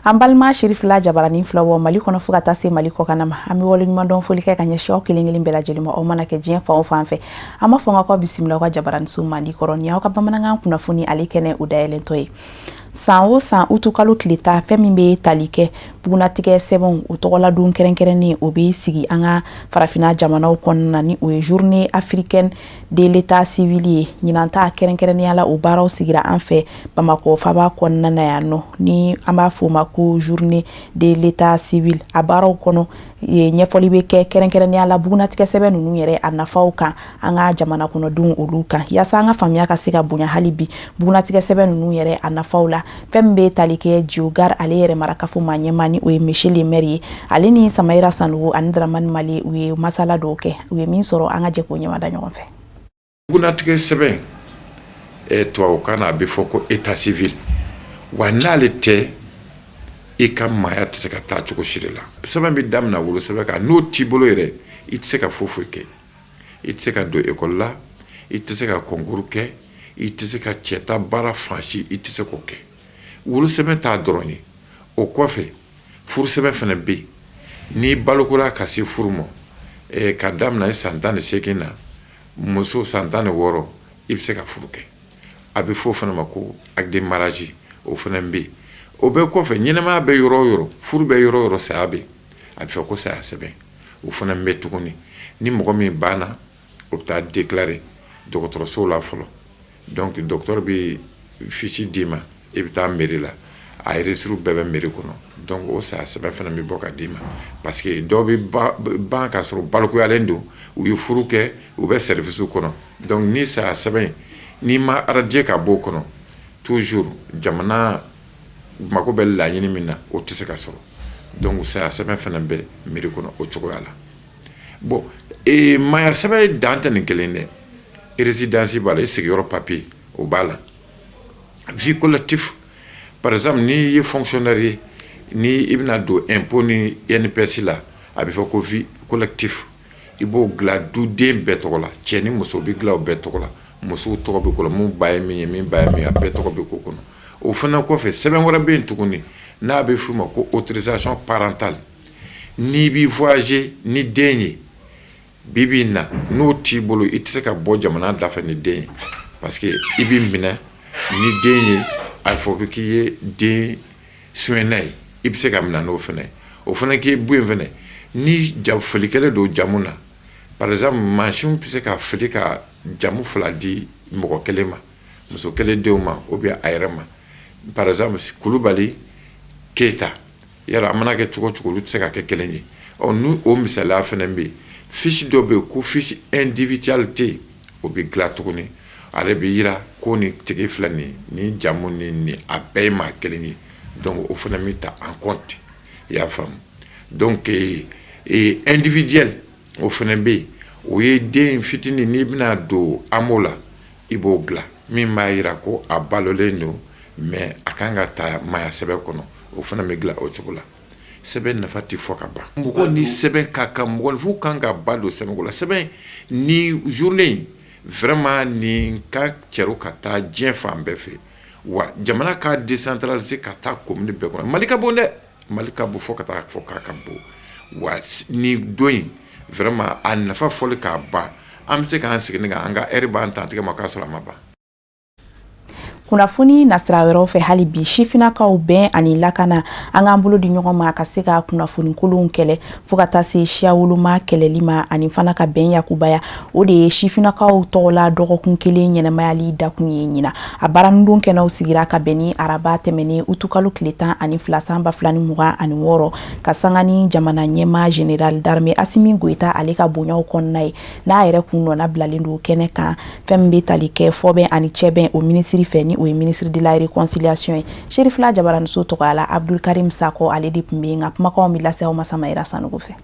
An balima Sirifila Jabaranin filɛbɔ Mali kɔnɔ fo ka taa se Mali kɔkanna ma, an bɛ waleɲumandɔn foli kɛ ka ɲɛsin aw kelen kelen bɛɛ lajɛlen ma, aw mana kɛ diɲɛ fan o fan fɛ. An b'a fɔ n ka bisimila aw ka jabaraninso mandi kɔrɔ. Ni aw ka bamanankan kunnafoni ale kɛnɛ o dayɛlɛntɔ ye. San o san, utukalo tile 10, fɛn min bɛ tali kɛ bugunatigɛ sɛbɛnw o tɔgɔladon kɛrɛnkɛrɛnnen, o bɛ sigi an ka farafinna jamanaw kɔnɔna na, ni o ye Journée africaine de l'état civil ye. Ɲinan ta, kɛrɛnkɛrɛnnenya la, o baaraw sigira an fɛ Bamakɔ faba kɔnɔna na yan nɔ, ni an b'a fɔ o ma ko Journée de l'état civil. A baaraw kɔnɔ, ɲɛfɔli bɛ kɛ kɛrɛnkɛrɛnnenya la bugunatigɛ sɛbɛn ninnu yɛrɛ a nafaw kan an ka jamana kɔnɔdenw olu kan, yaasa an ka faamuya ka se ka bonya hali bi bugunatigɛ sɛbɛn ninnu yɛrɛ a nafaw la. Fɛn min bɛ tali kɛ Jiogar ale yɛrɛ marakafo maa ɲɛmaa, ni o ye monsieur le maire ye, ale ni Samayira Sanogo ani Dramani Mali, u ye masala dɔw kɛ. U ye min sɔrɔ, an ka jɛ k'o ɲɛmada ɲɔgɔn fɛ. Bugunatigɛ sɛbɛn, tubabukan na a bɛ fɔ ko état civil. Wa n'ale tɛ, i ka maaya tɛ se ka taa cogo si de la. Sɛbɛn bɛ daminɛ wolosɛbɛn kan. N'o t'i bolo yɛrɛ, i tɛ se ka foyi foyi kɛ. I tɛ se ka don ekɔli la, i tɛ se ka concours kɛ, i tɛ se ka cɛta baara fan si, i tɛ se k'o kɛ. Wolosɛbɛn t'a dɔrɔn ye. O kɔfɛ, furusɛbɛn fana bɛ yen. N'i balokora ka se furu ma, ka daminɛ san 18 na, muso san 16, i bɛ se ka furu kɛ. A bɛ fɔ o fana ma ko acte de mariage, o fana bɛ yen. O bɛɛ kɔfɛ, ɲɛnamaya bɛ yɔrɔ o yɔrɔ, furu bɛ yɔrɔ o yɔrɔ, saya bɛ yen. A bɛ fɔ ko saya sɛbɛn, o fana bɛ tuguni. Ni mɔgɔ min banna, o bɛ taa déclarer dɔgɔtɔrɔso la fɔlɔ. Donc docteur bɛ fiche d'i ma, i bɛ taa mairie la, a registre bɛɛ bɛ mairie kɔnɔ. Donc o saya sɛbɛn fana bɛ bɔ ka d'i ma, parce que dɔw bɛ ban ka sɔrɔ balikuyalen don, u ye furu kɛ, u bɛ service kɔnɔ. Donc ni saya sɛbɛn n'i ma radier ka bɔ o kɔnɔ, toujours jamana mako bɛ laɲini min na, o tɛ se ka sɔrɔ. Donc saya sɛbɛn fana bɛ mairie kɔnɔ o cogoya la. Bon, maaya sɛbɛn dan tɛ nin kelen dɛ. Résidence b'a la, i sigiyɔrɔ papier, o b'a la. Vie collective, par exemple, n'i ye fonctionnaire ye, ni i bɛna don impôt ni INPS la, a bɛ fɔ ko vie collective, i b'o dilan duden bɛɛ tɔgɔ la. Cɛ ni muso bɛ dilan o bɛɛ tɔgɔ la. Musow tɔgɔ bɛ k'o la, mun ba ye min ye, min ba ye min ye, a bɛɛ tɔgɔ bɛ k'o kɔnɔ. O fana kɔfɛ, sɛbɛn wɛrɛ bɛ yen tuguni n'a bɛ f'o ma ko autorisation parentale. N'i b'i voyager ni den ye, bi bi in na, n'o t'i bolo, i tɛ se ka bɔ jamana dafɛ ni den ye, parce que i b'i minɛ ni den ye, a fɔ k'i ye den sonyɛna ye, i bɛ se ka minɛ n'o fana ye. O fana k'i bɔ yen fana, ni fili kɛlen don jamu na, par exemple, mansin bɛ se ka fili ka jamu fila di mɔgɔ kelen ma, muso kelen denw ma ou bien a yɛrɛ ma. Par exemple, Kulubali, Keyita, yala a mana kɛ cogo o cogo, olu tɛ se ka kɛ kelen ye. Ɔ, ni o misaliya fana bɛ yen, fiche dɔ bɛ yen ko fiche individualité, o bɛ dilan tuguni. Ale bɛ yira ko nin tigi filɛ nin ye, nin jamu ni nin, a bɛɛ ye maa kelen ye. Donc o fana bɛ ta en compte, i y'a faamu. Donc individuel, o fana bɛ yen. O ye den fitinin, n'i bɛna don AMO la, i b'o dilan, min b'a yira ko a balolen don, mais a kan ka ta maaya sɛbɛn kɔnɔ, o fana bɛ dilan o cogo la. Sɛbɛn nafa tɛ fɔ ka ban. Mɔgɔ ni sɛbɛn ka kan, mɔgɔninfin kan ka ba don sɛbɛnko la. Sɛbɛn ni journée in vraiment, nin ka cɛro ka taa diɲɛ fan bɛɛ fɛ. Wa jamana ka décentraliser ka taa commune bɛɛ kɔnɔ. Mali ka bon dɛ, Mali ka bon fo ka taa fɔ k'a ka bon. Wa nin don in vraiment, a nafa fɔli k'a ban, an bɛ se k'an sigi ni kan, an ka heure b'an ta tigɛ ma k'a sɔrɔ a ma ban. Kunnafoni nasira wɛrɛw fɛ, hali bi sifinnakaw, bɛn ani lakana, an k'an bolo di ɲɔgɔn ma ka se ka kunnafoni kolonw kɛlɛ, fo ka taa se siya woloma kɛlɛli ma, ani fana ka bɛn yakubaya, o de ye sifinnakaw tɔgɔla dɔgɔkun kelen ɲɛnɛmayali dakun ye ɲina. A baaranindon kɛnɛw sigira ka bɛn ni araba tɛmɛnen utukalo tile 12 san 2026, ka sanga ni jamana ɲɛma général d'armée Asimi Goyita ale ka bonyaw kɔnɔna ye, n'a yɛrɛ kun nɔna bilalen don kɛnɛ kan. Fɛn min bɛ tali kɛ fɔbɛn ani cɛbɛn o minisiri fɛ, ni o ye ministre de la Réconciliation ye, Serifila Jabaraniso tɔgɔya la, Abdul Karim Sakɔ, ale de tun bɛ yen. Nka kumakanw bɛ lase aw ma Samayira Sanogo fɛ.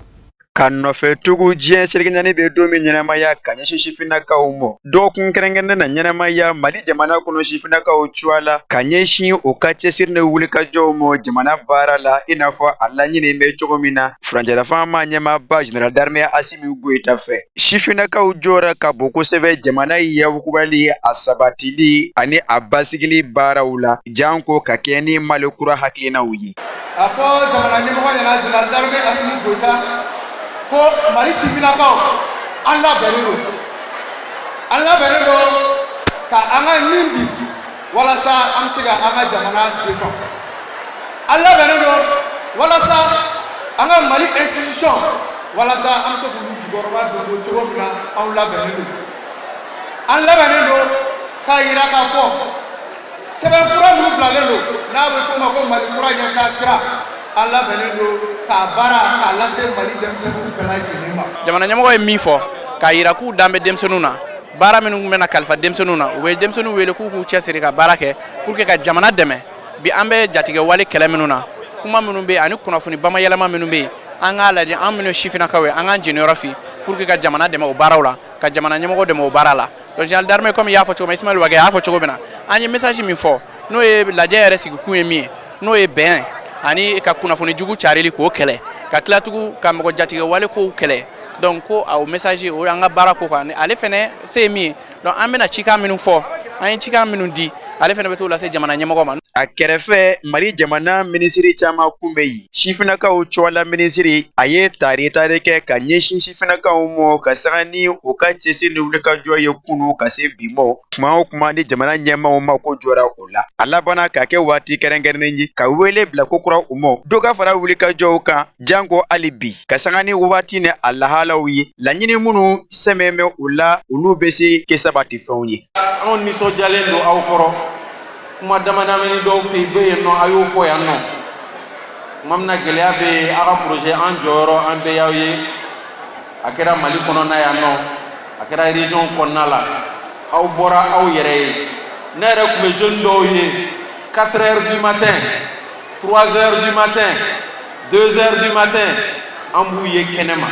Ka nɔfɛ tugu diɲɛ seleke naani bɛ don min ɲɛnamaya ka ɲɛsin sifinnakaw ma, dɔgɔkun kɛrɛnkɛrɛnnen na ɲɛnamaya Mali jamana kɔnɔ sifinnakaw cogoya la ka ɲɛsin u ka cɛsiri ni wulikajɔw ma jamana baara la, i n'a fɔ a laɲini bɛ cogo min na furancɛlafanga ɲɛmaaba général d'armée Asimi Goyita fɛ. Sifinnakaw jɔyɔrɔ ka bon kosɛbɛ jamana yakubali, a sabatili ani a basigili baaraw la, janko ka kɛ ni Mali kura hakilinaw ye. A fɔ jamana ɲɛmɔgɔ ɲɛna, général d'armée Asimi Goyita, ko Mali sifinnakaw, an labɛnnen don, an labɛnnen don ka an ka nin di walasa an bɛ se ka an ka jamana défend. An labɛnnen don walasa an ka Mali institution, walasa an bɛ se k'olu jukɔrɔba don cogo min na. Anw labɛnnen don, an labɛnnen don k'a yira k'a fɔ sɛbɛnfura minnu bilalen don, n'a bɛ f'o ma ko Mali kura ɲɛtaa sira, an labɛnnen don k'a baara k'a lase Mali denmisɛnninw bɛɛ lajɛlen ma. Jamana ɲɛmɔgɔ ye min fɔ k'a yira k'u dan bɛ denmisɛnninw na, baara minnu bɛna kalifa denmisɛnninw na, u bɛ denmisɛnninw wele k'u k'u cɛsiri ka baara kɛ pour que ka jamana dɛmɛ. Bi an bɛ jatigɛ wale kɛlɛ minnu na, kuma minnu bɛ yen ani kunnafoni bamayɛlɛma minnu bɛ yen, an k'a lajɛ, an minnu sifinnakaw ye, an k'an jeniyɔrɔ fin pour que ka jamana dɛmɛ o baaraw la, ka jamana ɲɛmɔgɔ dɛmɛ o baara la. Donc général d'armée, comme i y'a fɔ cogo min, Ismaël Wagué y'a fɔ cogo min na, an ye message min fɔ, n'o ye lajɛ yɛrɛ sigikun ye min ye, n'o ye bɛn ani ka kunnafoni jugu carili k'o kɛlɛ, ka tila tugun ka mɔgɔ jatigɛ wale kow kɛlɛ. Donc ko o message o y'an ka baara ko kan. Ale fɛnɛ se ye min ye, donc an bɛna cikan minnu fɔ, an ye cikan minnu di, ale fɛnɛ bɛ t'o lase jamana ɲɛmɔgɔ ma. A kɛrɛfɛ, Mali jamana minisiri caman kun bɛ yen. Sifinnakaw cɔla minisiri, a ye tari tari kɛ ka ɲɛsin sifinnakaw ma ka sanga ni u ka cɛsiri ni wulikajɔ ye kunu ka se bi ma. Kuma o kuma ni jamana ɲɛmaaw ma ko jɔra o la, a labanna ka kɛ waati kɛrɛnkɛrɛnnen ye ka wele bila kokura u ma, dɔ ka fara wulikajɔw kan, janko hali bi ka sanga ni waati ni a lahalaw ye, laɲini minnu sɛmɛ bɛ u la, olu bɛ se kɛ sabati fɛnw ye. Anw nisɔndiyalen don aw kɔrɔ. Kuma damadamani dɔw fɛ bɛ yen nɔ, a y'o fɔ yan nɔ. Tuma min na gɛlɛya bɛ yen, aw ka projet, an jɔyɔrɔ, an bɛɛ y'aw ye. A kɛra Mali kɔnɔna yan nɔ, a kɛra région kɔnɔna la, aw bɔra aw yɛrɛ ye. Ne yɛrɛ tun bɛ jeune dɔw ye 4 heures du matin, 3 heures du matin, 2 heures du matin, an b'u ye kɛnɛma,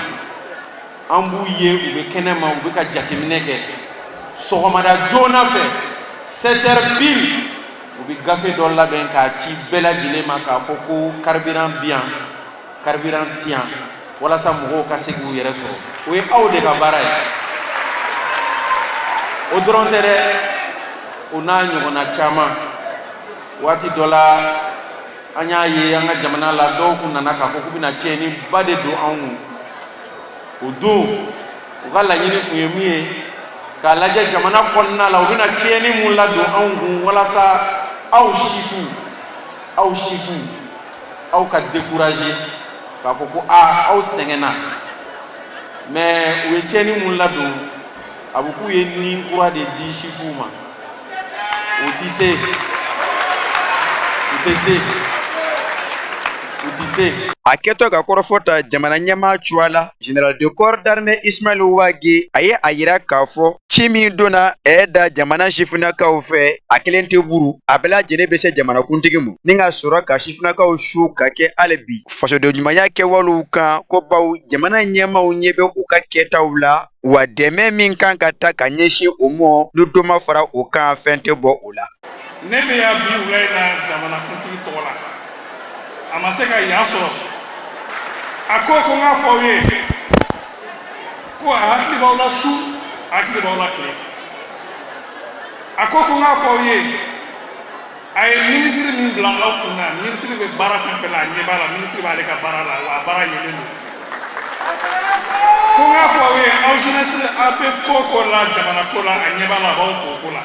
an b'u ye u bɛ kɛnɛma, u bɛ ka jateminɛ kɛ. Sɔgɔmada joona fɛ, 7 heures pile, u bɛ gafe dɔ labɛn k'a ci bɛɛ lajɛlen ma k'a fɔ ko carburant bi yan, carburant ti yan, walasa mɔgɔw ka se k'u yɛrɛ sɔrɔ. O ye aw de ka baara ye. O dɔrɔn tɛ dɛ, o n'a ɲɔgɔnna caman. Waati dɔ la, an y'a ye an ka jamana la, dɔw kun nana k'a fɔ k'u bɛna tiɲɛniba de don anw kun. O don, u ka laɲini kun ye min ye, k'a lajɛ jamana kɔnɔna la, u bɛna tiɲɛni mun ladon anw kun, walasa aw sifu, aw sifu, aw ka décourager k'a fɔ ko aa, aw sɛgɛnna. Mais u ye tiɲɛni mun ladon, a bɛ k'u ye ni kura de di sifuw ma. U ti se, u tɛ se, u ti se. A kɛtɔ ka kɔrɔfɔ ta jamana ɲɛmaa cogoya la, général de corps d'armée Ismaël Wagué, a ye a yira k'a fɔ ci min donna ɛ da jamana sifinnakaw fɛ, a kelen tɛ buru, a bɛɛ lajɛlen bɛ se jamanakuntigi ma, ni ka sɔrɔ ka sifinnakaw su ka kɛ hali bi fasoden ɲumanya kɛwalew kan, ko baw jamana ɲɛmaaw ɲɛ bɛ u ka kɛtaw la, wa dɛmɛ min kan ka ta ka ɲɛsin o ma, ni dɔ ma fara o kan, fɛn tɛ bɔ o la. Ne bɛ yan bi wula in na jamanakuntigi tɔgɔ la. A ma se ka yan sɔrɔ. A ko ko n k'a fɔ aw ye ko a hakili b'aw la su, a hakili b'aw la tile. A ko ko n k'a fɔ aw ye, a ye minisiri min bila aw kun na, minisiri bɛ baara fɛn fɛn la, a ɲɛ b'a la. Minisiri b'ale ka baara la, wa a baara ɲɛlen don. Ko n k'a fɔ aw ye, aw jeunesse, aw bɛ ko o ko la jamana ko la, a ɲɛ b'a la, a b'aw fo o ko la.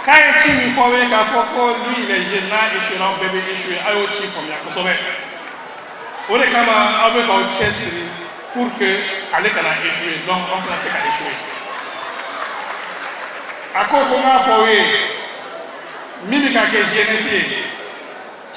K'a ye ci min fɔ aw ye k'a fɔ ko lui, il est jeune, n'a échoué, aw bɛɛ bɛ échoué, a y'o ci faamuya kosɛbɛ. O de kama aw bɛ k'aw cɛsiri pour que ale kana échouer. Donc aw fana tɛ ka échouer. A ko ko n k'a fɔ aw ye, min bɛ ka kɛ jeunesse ye,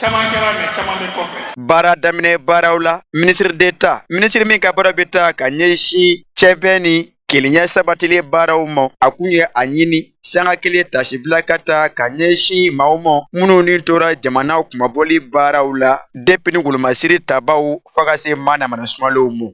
caman kɛra, mais caman bɛ kɔfɛ. Baara daminɛ baaraw la, ministre d'État, minisiri min ka baara bɛ taa ka ɲɛsin cɛbɛn ni Kelenya sabatili baaraw ma, a kun ye a ɲini sanga kelen tasibila ka taa ka ɲɛsin maaw ma minnu ni tora jamana kunmabɔli baaraw la, depuis ni wolomasiri tabaw fo ka se maa namana sumalenw ma.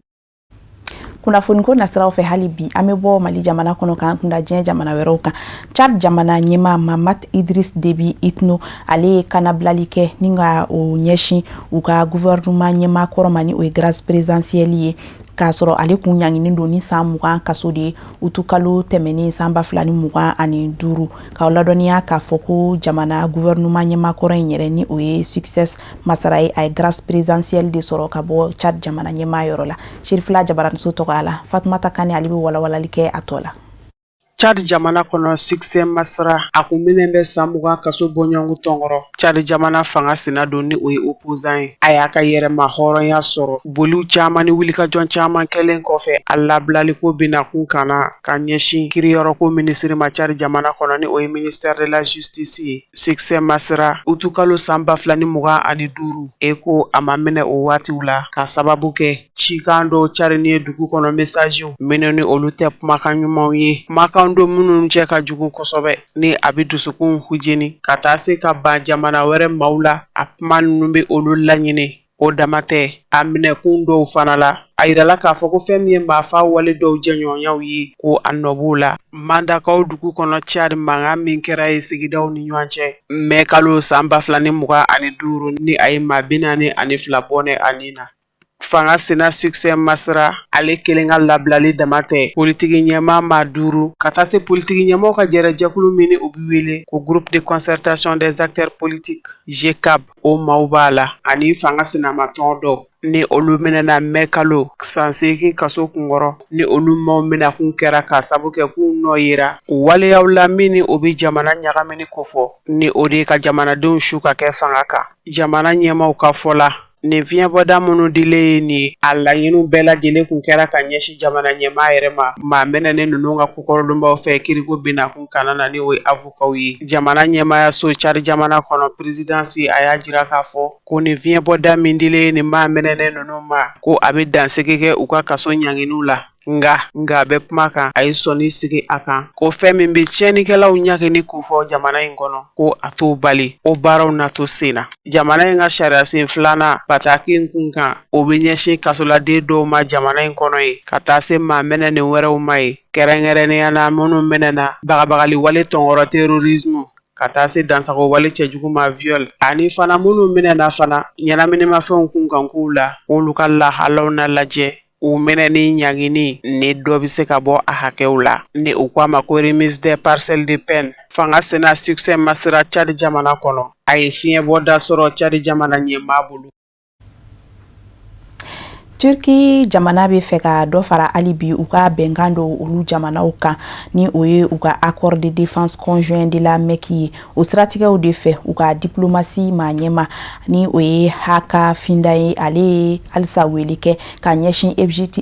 Kunnafoniko nasiraw fɛ, hali bi an bɛ bɔ Mali jamana kɔnɔ k'an kunda diɲɛ jamana wɛrɛw kan. Chad jamana ɲɛmaa Mahamat Idriss Déby Itno, ale ye kanabilali kɛ ni ka o ɲɛsin u ka gouvernement ɲɛmaa kɔrɔ ma, ni o ye grâce présidentielle ye, k'a sɔrɔ ale kun ɲanginin don ni san 20 kaso de ye utukalo tɛmɛnen san 2025. K'aw ladɔnniya k'a fɔ ko jamana gouvernement ɲɛmaa kɔrɔ in yɛrɛ, ni o ye Succès Masra ye, a ye grâce présidentielle de sɔrɔ ka bɔ Chad jamana ɲɛmaa yɔrɔ la. Sirifila jabaraniso tɔgɔ la, Fatumata Kane, ale bɛ walawalali kɛ a tɔ la. Chad jamana kɔnɔ, Succès Masra, a kun minɛn bɛ san 20 kaso bɔɲɔgɔn tɔnkɔrɔ. Chad jamana fanga sina don, ni o ye opposant ye, a y'a ka yɛrɛma hɔrɔnya sɔrɔ boliw caman ni wulikajɔ caman kɛlen kɔfɛ. A labilaliko bɛna kun ka na ka ɲɛsin kiriyɔrɔko minisiri ma Chad jamana kɔnɔ, ni o ye ministère de la justice ye. Succès Masra, utukalo san 2025, e ko a ma minɛ o waatiw la ka sababu kɛ cikan dɔw carinni ye dugu kɔnɔ, messagew minnu ni olu tɛ kumakan ɲumanw ye, kumakan don minnu cɛ ka jugu kosɛbɛ, ni a bɛ dusukun jeni ka taa se ka ban jamana wɛrɛ maaw la. A kuma ninnu bɛ olu laɲini. O dama tɛ, a minɛkun dɔw fana la, a yirala k'a fɔ ko fɛn min ye maafa wale dɔw jɛɲɔgɔnyaw ye, ko a nɔ b'o la. Mandakaw dugu kɔnɔ Chad, mankan min kɛra ye sigidaw ni ɲɔgɔn cɛ mɛ kalo san 2025, ni a ye maa 42 bɔnɛ a ni na. Fanga sina Succès Masra, ale kelen ka labilali dama tɛ, politiki ɲɛmaa maa duuru ka taa se politiki ɲɛmaaw ka jɛrɛjɛkulu min ni o bɛ wele ko Groupe de concertation des acteurs politiques, GCAP, o maaw b'a la, ani fanga sinamatɔn dɔw, ni olu minɛna mɛ kalo san 8 kaso kunkɔrɔ, ni olu maaw minɛkun kɛra k'a sabu kɛ k'u nɔ yera waleyaw la min ni o bɛ jamana ɲagamini kofɔ, ni o de ye ka jamanadenw su ka kɛ fanga kan. Jamana ɲɛmaaw ka fɔ la, nin fiɲɛbɔda minnu dilen ye nin ye, a laɲiniw bɛɛ lajɛlen kun kɛra ka ɲɛsin jamana ɲɛmaa yɛrɛ ma. Maa minɛnen ninnu ka kokɔrɔdonbaw fɛ kiriko binakun kana na, ni o ye avokaw ye. Jamana ɲɛmaayaso Chad jamana kɔnɔ, présidence, a y'a jira k'a fɔ ko nin fiɲɛbɔda min dilen ye nin maa minɛnen ninnu ma, ko a bɛ dansigi kɛ u ka kaso ɲanginiw la. Nka a bɛ kuma kan, a ye sɔnni sigi a kan ko fɛn min bɛ tiɲɛnikɛlaw ɲangini kofɔ jamana in kɔnɔ, ko a t'o bali, o baaraw na to sen na. Jamana in ka sariyasen filanan bataki in kun kan, o bɛ ɲɛsin kasoladen dɔw ma jamana in kɔnɔ ye, ka taa se maa minɛnen wɛrɛw ma ye, kɛrɛnkɛrɛnnenya na minnu minɛna bagabagali wale tɔnkɔrɔ, terrorisme, ka taa se dansago wale cɛjugu ma, viol, ani fana minnu minɛna fana ɲɛnaminimafɛnw kunkankow la, k'olu ka lahalaw na lajɛ, u minɛni ɲangini ni dɔ bɛ se ka bɔ a hakɛw la, ni u ko a ma ko remise des parcelles de peine. Fanga sina Succès Masra Chad jamana kɔnɔ, a ye fiɲɛbɔda sɔrɔ Chad jamana ɲɛmaa bolo. Turki jamana bɛ fɛ ka dɔ fara hali bi u ka bɛnkan dɔw olu jamanaw kan, ni o ye u ka accord de défense conjoint de la Mecque ye. O siratigɛw de fɛ, u ka diplomatie maa ɲɛma, ni o ye Hakan Fidan ye, ale ye halisa wele kɛ ka ɲɛsin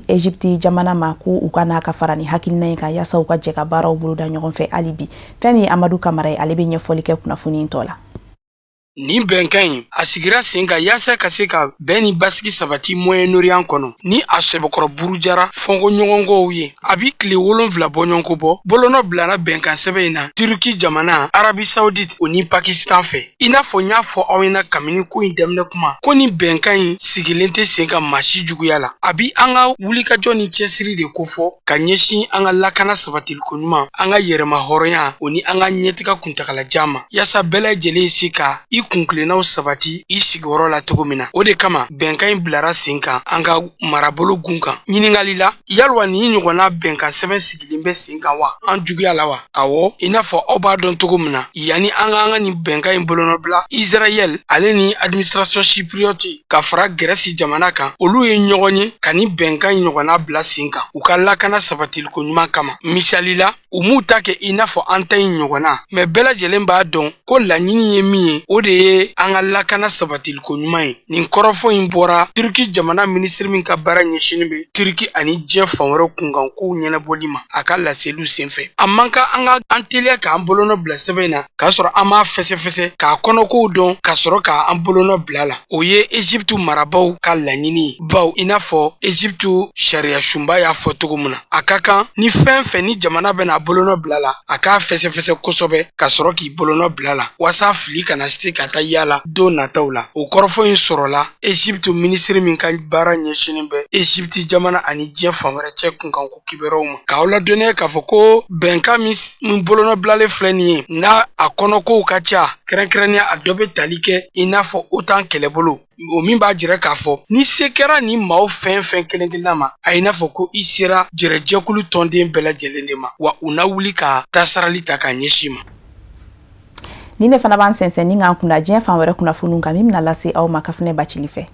Egypte jamana ma ko u ka n'a ka fara ni hakilina in kan, yaasa u ka jɛ ka baaraw boloda ɲɔgɔn fɛ hali bi. Fɛn min ye Amadu Kamara ye, ale bɛ ɲɛfɔli kɛ kunnafoni tɔ la. Nin bɛnkan in, a sigira sen kan yaasa ka se ka bɛn ni basigi sabati Moyen-Orient kɔnɔ, ni a sɛbɛkɔrɔ burujara fɔnkɔɲɔgɔnkɔw ye. A bi tile 7 bɔɲɔgɔnko bɔ, bolonɔ bilana bɛnkan sɛbɛn in na Turki jamana, Arabie Saoudite o ni Pakistan fɛ. I n'a fɔ n y'a fɔ aw ɲɛna kabini ko in daminɛ kuma ko nin bɛnkan in sigilen tɛ sen kan maa si juguya la. A bi an ka wulikajɔ ni cɛsiri de kofɔ ka ɲɛsin an ka lakana sabatiliko ɲuman, an ka yɛrɛma hɔrɔnya o ni an ka ɲɛtaga kuntagalajan ma, yaasa bɛɛ lajɛlen se ka i kuntilennaw sabati i sigiyɔrɔ la cogo min na. O de kama bɛnkan in bilara sen kan an ka marabolo gun kan. Ɲininkali la, yalima nin ɲɔgɔnna bɛnkan sɛbɛn sigilen bɛ sen kan wa an juguya la wa? Awɔ, i n'a fɔ aw b'a dɔn cogo min na, yanni an ka nin bɛnkan in bolonɔbila, Israël ale ni administration chypriote ka fara Grèce jamana kan, olu ye ɲɔgɔn ye ka nin bɛnkan in ɲɔgɔnna bila sen kan u ka lakana sabatiliko ɲuman kama. Misali la, u m'u ta kɛ i n'a fɔ an ta in ɲɔgɔnna, mɛ bɛɛ lajɛlen b'a dɔn ko laɲini ye min ye, o de ye an ka lakana sabatiliko ɲuman ye. Nin kɔrɔfɔ in bɔra Turki jamana minisiri min ka baara ɲɛsinnen bɛ Turki ani diɲɛ fan wɛrɛ kunkankow ɲɛnabɔli ma a ka laseliw senfɛ. A man kan an ka an teliya k'an bolonɔ bila sɛbɛn in na k'a sɔrɔ an m'a fɛsɛfɛsɛ k'a kɔnɔkow dɔn ka sɔrɔ k'an bolonɔ bila la. O ye Egypte marabaaw ka laɲini ye, bawo i n'a fɔ Egypte sariya sunba y'a fɔ cogo min na, a ka kan ni fɛn fɛn ni jamana bɛna a bolonɔ bila la, a k'a fɛsɛfɛsɛ kosɛbɛ ka sɔrɔ k'i bolonɔ bila la waasa fili kana se ka taa yala don nataw la. O kɔrɔfɔ in sɔrɔla Egypte minisiri min ka baara ɲɛsinnen bɛ Egypte jamana ani diɲɛ fan wɛrɛ cɛ kunkanko kibaruyaw ma. K'aw ladɔnniya k'a fɔ ko bɛnkan min bolonɔ bilalen filɛ nin ye, n'a a kɔnɔkow ka ca, kɛrɛnkɛrɛnnenya a dɔ bɛ tali kɛ i n'a fɔ OTAN kɛlɛbolo, o min b'a jira k'a fɔ ni se kɛra nin maaw fɛn fɛn kelen kelenna ma, a i n'a fɔ ko i sera jɛrɛjɛkulu tɔnden bɛɛ lajɛlen de ma, wa u na wuli ka tasarali ta k'a ɲɛsin ma. Nin de fana b'an sɛnsɛn ni k'an kunda diɲɛ fan wɛrɛ kunnafoniw kan min bɛna lase aw ma Kafunɛ Bacili fɛ.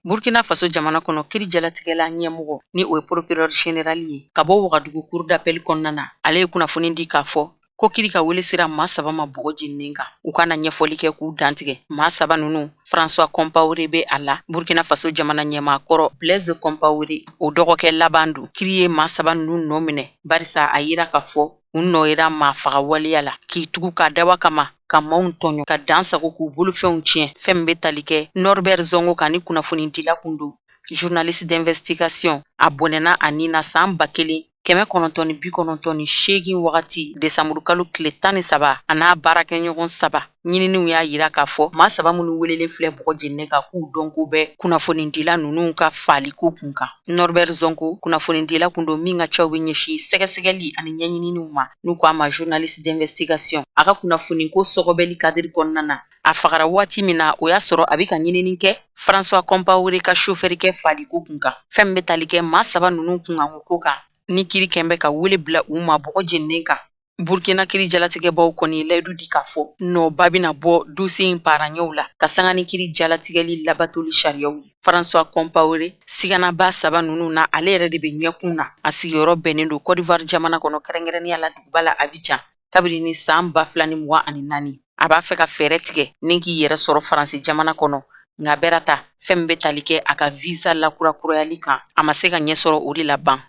Burkina Faso jamana kɔnɔ kiri jalatigɛla ɲɛmɔgɔ ni o ye procureur général ye ka bɔ Wagadugu cour d'appel kɔnɔna na, ale ye kunnafoni di k'a fɔ ko kiri ka wele sera maa saba ma bɔgɔ jeninen kan, u ka na ɲɛfɔli kɛ k'u dantigɛ. Maa saba ninnu, François Compaoré bɛ a la, Burkina Faso jamana ɲɛmaa kɔrɔ Blaise Compaoré o dɔgɔkɛ laban don. Kiri ye maa saba ninnu nɔ minɛ barisa a yira k'a fɔ u nɔ yera maa faga waleya la, k'i tugu k'a dawa kama ka maaw tɔɲɔ, ka dan sago k'u bolofɛnw tiɲɛ. Fɛn min bɛ tali kɛ Norbert Zongo kan ni kunnafonidila kun don, journaliste d'investigation, a bɔnɛna a ni na san 1998 wagati desanburukalo tile 13, a n'a baarakɛɲɔgɔn saba. Ɲininiw y'a yira k'a fɔ maa saba minnu welelen filɛ bɔgɔ jeninen kan k'u dɔnko bɛ kunnafonidila ninnu ka faliko kun kan. Norbert Zongo kunnafonidila kun don min ka caw bɛ ɲɛsin sɛgɛsɛgɛli ani ɲɛɲininiw ma, n'u ko a ma journaliste d'investigation. A ka kunnafoniko sɔgɔbɛli kadiri kɔnɔna na, a fagara waati min na, o y'a sɔrɔ a bɛ ka ɲinini kɛ François Compaoré ka sofɛrikɛ faliko kun kan. Fɛn min bɛ tali kɛ maa saba ninnu kunkanko ko kan, ni kiri kɛn bɛ ka wele bila u ma bɔgɔ jeninen kan, Burkina kiri jalatigɛbaw kɔni ye layidu di k'a fɔ nɔba bɛna bɔ dosiye in paraɲɛw la ka sanga ni kiri jalatigɛli labatoli sariyaw ye. François Compaoré siganaba saba ninnu na, ale yɛrɛ de bɛ ɲɛkun na. A sigiyɔrɔ bɛnnen don Côte d'Ivoire jamana kɔnɔ, kɛrɛnkɛrɛnnenya la duguba la Abidjan. Kabini ni san 2024, a b'a fɛ ka fɛɛrɛ tigɛ ni k'i yɛrɛ sɔrɔ Faransi jamana kɔnɔ, nka bɛɛra ta fɛn min bɛ tali kɛ a ka visa lakurakurayali kan, a ma se ka ɲɛ sɔrɔ o de la ban.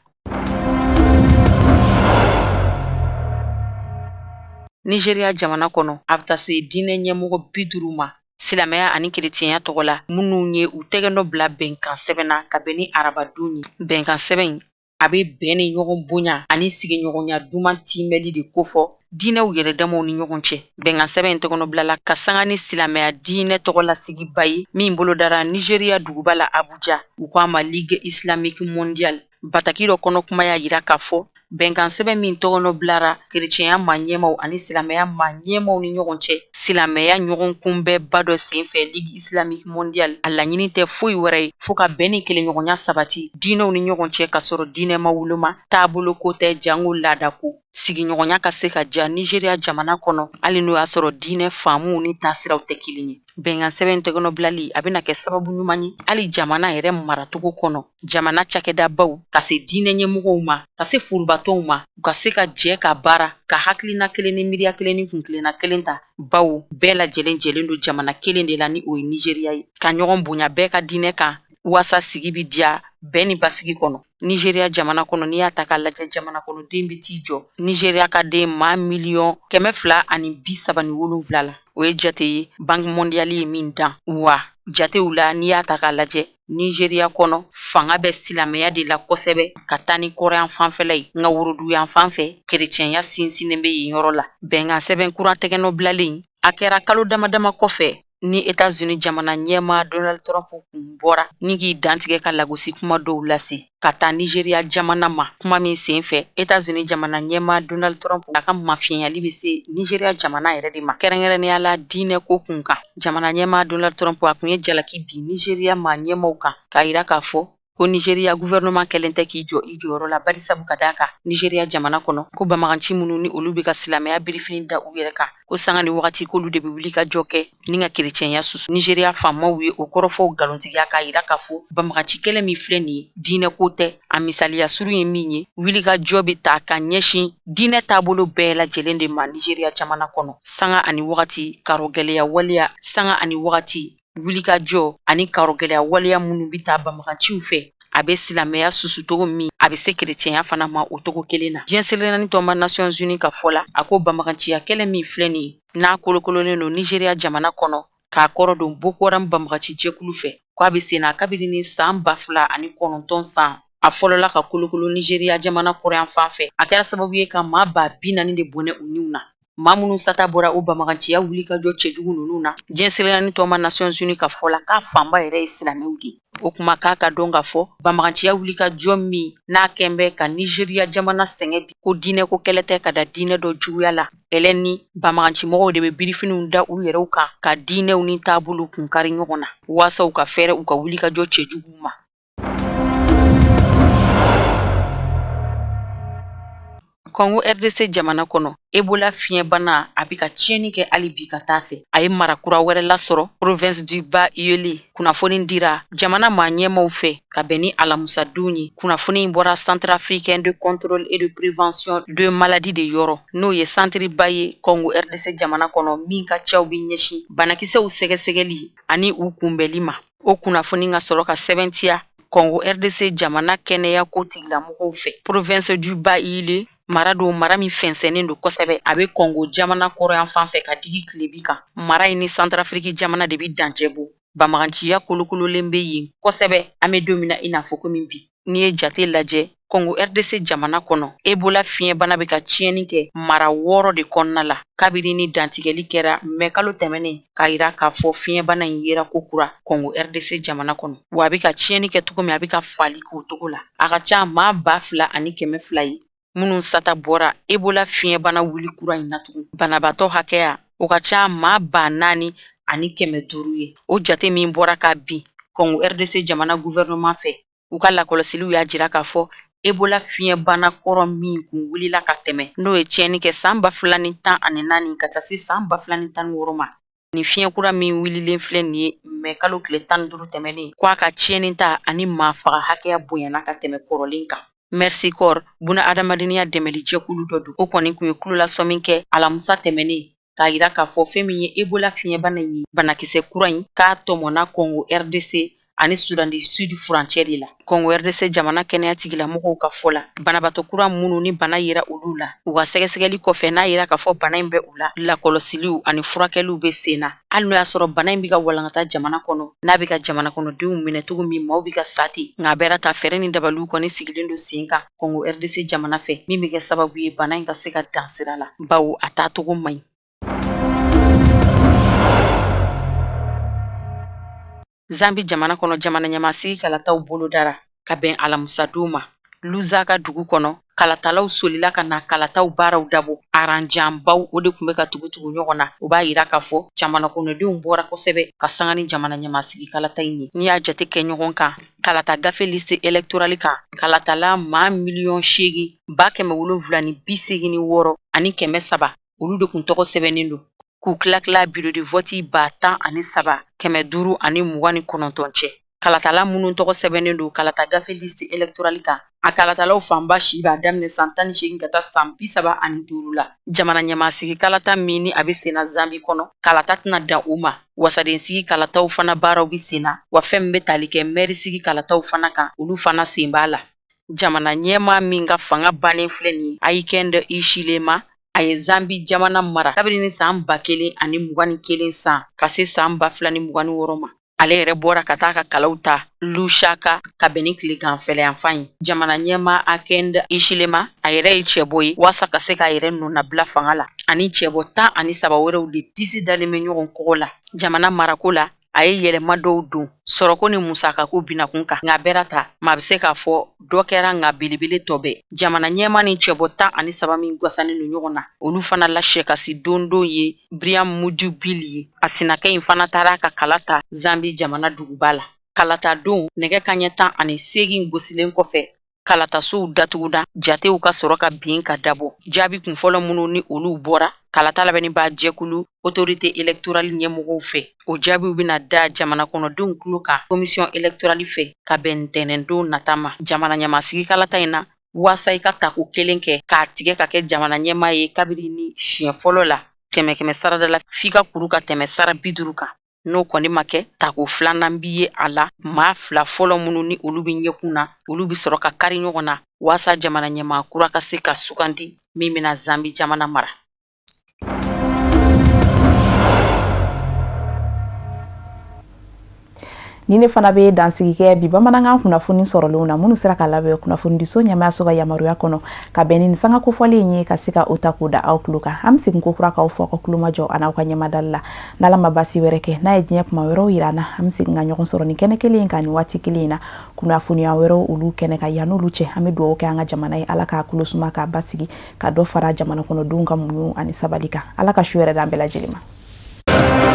Nigeria jamana kɔnɔ, a bɛ taa se diinɛ ɲɛmɔgɔ 50 ma silamɛya ani kerecɛnya tɔgɔ la, minnu ye u tɛgɛnɔ bila bɛnkan sɛbɛn na ka bɛn ni arabadon ye. Bɛnkan sɛbɛn in a bɛ bɛn ni ɲɔgɔn bonya ani sigiɲɔgɔnya duman tiimɛli de kofɔ diinɛw yɛrɛ damaw ni ɲɔgɔn cɛ. Bɛnkan sɛbɛn in tɛgɛnɔbilala ka sanga ni silamɛya diinɛ tɔgɔlasigiba ye min bolodara Nigeria duguba la Abuja, u ko a ma Ligue islamique mondiale. Bataki dɔ kɔnɔ kuma y'a yira k'a fɔ bɛnkan sɛbɛn min tɔgɔnɔ bilara kerecɛnya maa ɲɛmaw ani silamɛya maa ɲɛmaw ni ɲɔgɔn cɛ, silamɛya ɲɔgɔn kunbɛnba dɔ senfɛ Ligue islamique mondiale, a laɲini tɛ foyi wɛrɛ ye fo ka bɛn ni kelenɲɔgɔnya sabati diinɛw ni ɲɔgɔn cɛ, ka sɔrɔ diinɛ ma woloma, taabolo ko tɛ, jango laada ko. Sigiɲɔgɔnya ka se ka diya Nigeria jamana kɔnɔ, hali n'o y'a sɔrɔ diinɛ faamuw ni taasiraw tɛ kelen ye. Bɛnkan sɛbɛn tɛgɛnɔ bilali a bɛna kɛ sababu ɲuman ye hali jamana yɛrɛ maracogo kɔnɔ, jamana cakɛdabaw ka se diinɛ ɲɛmɔgɔw ma, ka se forobatɔnw ma, u ka se ka jɛ ka baara ka hakilina kelen ni miiriya kelen ni kuntilenna kelen ta, bawo bɛɛ lajɛlen jɛlen don jamana kelen de la ni o ye Nigeria ye, ka ɲɔgɔn bonya bɛɛ ka diinɛ kan waasa sigi bɛ diya bɛn ni basigi kɔnɔ. Nigeria jamana kɔnɔ, n'i y'a ta k'a lajɛ, jamana kɔnɔden bɛ t'i jɔ Nigeria ka den maa 237 miliyɔn la. O ye jate ye Banque mondiale ye min dan. Wa jatew la, n'i y'a ta k'a lajɛ, Nigeria kɔnɔ fanga bɛ silamɛya de la kosɛbɛ ka taa ni kɔrɔyan fanfɛla ye, nka woroduguyan fan fɛ kerecɛnya sinsinnen bɛ yen yɔrɔ la. Bɛnkan sɛbɛn kura tɛgɛnɔ bilalen, a kɛra kalo dama dama kɔfɛ ni Etats-Unis jamana ɲɛmaa Donald Trump kun bɔra ni k'i dantigɛ ka lagosi kuma dɔw lase ka taa Nigeria jamana ma. Kuma min sen fɛ, Etats-Unis jamana ɲɛmaa Donald Trump a ka mafiyɛnyali bɛ se Nigeria jamana yɛrɛ de ma, kɛrɛnkɛrɛnnenya la diinɛ ko kun kan. Jamana ɲɛmaa Donald Trump a kun ye jalaki bin Nigeria maa ɲɛmaw kan k'a yira k'a fɔ Ko Nigeria gouvernement kɛlen tɛ k'i jɔ i jɔyɔrɔ la, barisabu ka d'a kan Nigeria jamana kɔnɔ, ko banbagaci minnu ni olu bɛ ka silamɛya birifini da u yɛrɛ kan, ko sanga ni wagati k'olu de bɛ wuli ka jɔ kɛ ni ka kerecɛnya susu. Nigeria faamaw ye o kɔrɔfɔw nkalontigiya, k'a yira k'a fɔ banbagaci kɛlɛ min filɛ nin ye, diinɛ ko tɛ. A misaliya surun ye min ye, wuli ka jɔ bɛ ta ka ɲɛsin diinɛ taabolo bɛɛ lajɛlen de ma Nigeria jamana kɔnɔ, sanga ani wagati karɔgɛlɛya waleya, sanga ani wagati wulikajɔ ani karɔgɛlɛya waleya minnu bɛ taa banbaganciw fɛ. A bɛ silamɛya susu cogo min, a bɛ se kerecɛnya fana ma o cogo kelen na. Diɲɛ seleke naani tɔnba Nations Unies ka fɔ la, a ko banbaganciya kɛlɛ min filɛ nin ye, n'a kolokololen don Nigeria jamana kɔnɔ k'a kɔrɔ don Boko Haram banbagaci jɛkulu fɛ, k'a bɛ sen na kabini ni san 2009 san a fɔlɔla ka kolokolo Nigeria jamana kɔrɔnyanfan fɛ. A kɛra sababu ye ka maa 40,000 de bɔnɛ u niw na, maa minnu sata bɔra o banbaganciya wulikajɔ cɛjugu ninnu na. Diɲɛ seleke naani tɔnba Nations Unies ka fɔ la, k'a fanba yɛrɛ ye silamɛw de ye. O kuma k'a ka dɔn k'a fɔ banbaganciya wulikajɔ min n'a kɛn bɛ ka Nigeria jamana sɛgɛn bi, ko diinɛko kɛlɛ tɛ ka da diinɛ dɔ juguya la. Kɛlɛ ni banbagancimɔgɔw de bɛ birifiniw da u yɛrɛw kan ka diinɛw ni taabolow kun kari ɲɔgɔn na waasa u ka fɛɛrɛ u ka wulikajɔ cɛjuguw ma. Kɔngo RDC jamana kɔnɔ, Ebola fiɲɛbana a bɛ ka tiɲɛni kɛ hali bi ka taa fɛ. A ye mara kura wɛrɛ lasɔrɔ, province du Bas-Uele. Kunnafoni dira jamana maa ɲɛmaaw fɛ ka bɛn ni alamisadon ye. Kunnafoni in bɔra Centre africain de contrôle et de prévention de maladie de yɔrɔ, n'o ye santeriba ye Kɔngo RDC jamana kɔnɔ min ka caw bɛ ɲɛsin banakisɛw sɛgɛsɛgɛli ani u kunbɛnli ma. O kunnafoni ka sɔrɔ ka sɛbɛntiya Kɔngo RDC jamana kɛnɛya ko tigilamɔgɔw fɛ. Province du Bas-Uele mara don, mara min fɛnsɛnnen don kosɛbɛ. A bɛ Kɔngo jamana kɔrɔnyanfan fɛ ka digi tilebi kan. Mara in ni Santarafiriki jamana de bɛ dancɛ bɔ. Banbaganciya kolokololen bɛ yen kosɛbɛ an bɛ don min na i n'a fɔ komi bi. N'i ye jate lajɛ Kɔngo RDC jamana kɔnɔ, Ebola fiɲɛbana bɛ ka tiɲɛni kɛ mara 6 de kɔnɔna la kabini ni dantigɛli kɛra mɛ kalo tɛmɛnen, k'a yira k'a fɔ fiɲɛbana in yera ko kura Kɔngo RDC jamana kɔnɔ. Wa a bɛ ka tiɲɛni kɛ cogo min, a bɛ ka fali k'o cogo la. A ka ca maa 2200 ye minnu sata bɔra Ebola fiɲɛbana wuli kura in na tugun. Banabaatɔ hakɛya, o ka ca maa 4500 ye. O jate min bɔra ka bin Kɔngo RDC jamana gouvernement fɛ, u ka lakɔlɔsiliw y'a jira k'a fɔ Ebola fiɲɛbana kɔrɔ min kun wulila ka tɛmɛ, n'o ye tiɲɛni kɛ san 2014 ka taa se san 2016 ma, nin fiɲɛ kura min wulilen filɛ nin ye mɛ kalo tile 15 tɛmɛnen, ko a ka tiɲɛni ta ani maa faga hakɛya bonyana ka tɛmɛ kɔrɔlen kan. Mercy Corps, buna adamadenya dɛmɛli jɛkulu dɔ don, o kɔni kun ye kulolasɔmi kɛ alamisa tɛmɛnen k'a yira k'a fɔ fɛn min ye Ebola fiɲɛbana in ye, banakisɛ kura in, k'a tɔmɔna Kɔngo RDC ani Soudan du Sud furancɛ de la. Kɔngo RDC jamana kɛnɛya tigilamɔgɔw ka fɔ la, banabaatɔ kura minnu ni bana yera olu la, u ka sɛgɛsɛgɛli kɔfɛ, n'a yera k'a fɔ bana in bɛ u la, lakɔlɔsiliw ani furakɛliw bɛ sen na. Hali n'o y'a sɔrɔ bana in bɛ ka walankata jamana kɔnɔ, n'a bɛ ka jamana kɔnɔdenw minɛ cogo min, maaw bɛ ka sa ten, nka a bɛɛ ta fɛɛrɛ ni dabaliw kɔni sigilen don sen kan Kɔngo RDC jamana fɛ, min bɛ kɛ sababu ye bana in ka se ka dan sira la, bawo a taacogo man ɲi. Zambi jamana kɔnɔ, jamana ɲɛmaasigi kalataw bolodara ka bɛn alamisadon ma Lusaka dugu kɔnɔ. Kalatalaw solila ka na kalataw baaraw dabɔ. Aranjanbaw o de tun bɛ ka tugutugu ɲɔgɔn na. O b'a yira k'a fɔ jamana kɔnɔdenw bɔra kosɛbɛ ka sanga ni jamana ɲɛmaasigi kalata in ye. N'i y'a jate kɛ ɲɔgɔn kan kalata gafe liste électorale kan, kalatala maa 8 786 300, olu de kun tɔgɔ sɛbɛnnen don k'u tila tila bureau de vote 13 529 cɛ. Kalatala minnu tɔgɔ sɛbɛnnen don kalata gafe liste électorale kan, a kalatalaw fanba si b'a daminɛ san 18 ka taa san 35 la. Jamana ɲɛmaasigi kalata min ni a bɛ senna Zambi kɔnɔ, kalata tɛna dan o ma, wasadensigi kalataw fana baaraw bɛ senna, wa fɛn min bɛ tali kɛ mɛrisigi kalataw fana kan, olu fana sen b'a la. Jamana ɲɛmaa min ka fanga bannen filɛ nin ye, Hakainde Hichilema, a ye Zambi jamana mara kabini ni san 2021 san ka se san 2026 ma. Ale yɛrɛ bɔra ka taa ka kalaw ta Lusaka ka bɛn ni tileganfɛlayanfan ye. Jamana ɲɛmaa Hakainde Hichilema, a yɛrɛ ye cɛbɔ ye waasa ka se k'a yɛrɛ nɔnabila fanga la. Ani cɛbɔ 13 wɛrɛw de disi dalen bɛ ɲɔgɔn kɔgɔ la jamana marako la. A ye yɛlɛma dɔw don sɔrɔko ni musakako binakun kan, nka bɛɛ ta maa bɛ se k'a fɔ dɔ kɛra, nka belebele tɔ bɛɛ. Jamana ɲɛmaa ni cɛbɔ 13 min gasannen don ɲɔgɔn na, olu fana la sɛkasi dondon ye Brian Mundubile ye. A sinakɛ in fana taara ka kala ta Zambi jamana duguba la. Kalata don nɛgɛ kaɲɛ 18 gosilen kɔfɛ, kalatasow datuguda, jatew ka sɔrɔ ka bin ka dabɔ. Jaabi kunfɔlɔ minnu ni olu bɔra kalata labɛnnibaa jɛkulu autorité électorale ɲɛmɔgɔw fɛ, o jaabiw bɛna da jamana kɔnɔdenw tulo kan commission électorale fɛ ka bɛn ntɛnɛndon nata ma. Jamana ɲɛmasigi kalata in na, waasa i ka tako kelen kɛ k'a tigɛ ka kɛ jamana ɲɛmaa ye kabiri ni siɲɛ fɔlɔ la kɛmɛ kɛmɛ sarada la, f'i ka kuru ka tɛmɛ sara 50 kan. N'o kɔni ma kɛ, tako filanan bi ye a la. Maa fila fɔlɔ minnu ni olu bɛ ɲɛkun na, olu bɛ sɔrɔ ka kari ɲɔgɔn na waasa jamana ɲɛmaa kura ka se ka sugandi min bɛna Zambi jamana mara. Ni ne fana bɛ dansigi kɛ bi bamanankan kunnafoni sɔrɔlenw na minnu sera ka labɛn kunnafonidiso ɲɛmaayaso ka yamaruya kɔnɔ ka bɛn ni sanga kofɔlen ye ka se ka o ta k'o da aw tulo kan. An bɛ segin ko kura k'aw fo aw ka tulomajɔ an'aw ka ɲɛmadali la. N'Ala ma basi wɛrɛ kɛ, n'a ye diɲɛ kuma wɛrɛw yira an na, an bɛ segin ka ɲɔgɔn sɔrɔ nin kɛnɛ kelen in kan nin waati kelen in na kunnafoniya wɛrɛw olu kɛnɛ kan. Yan'olu cɛ, an bɛ dugawu kɛ an ka jamana ye, Ala k'a kolo suma, k'a basigi, ka dɔ fara jamana kɔnɔdenw ka muɲu ani sabali kan. Ala ka su hɛrɛ d'an bɛɛ lajɛlen ma.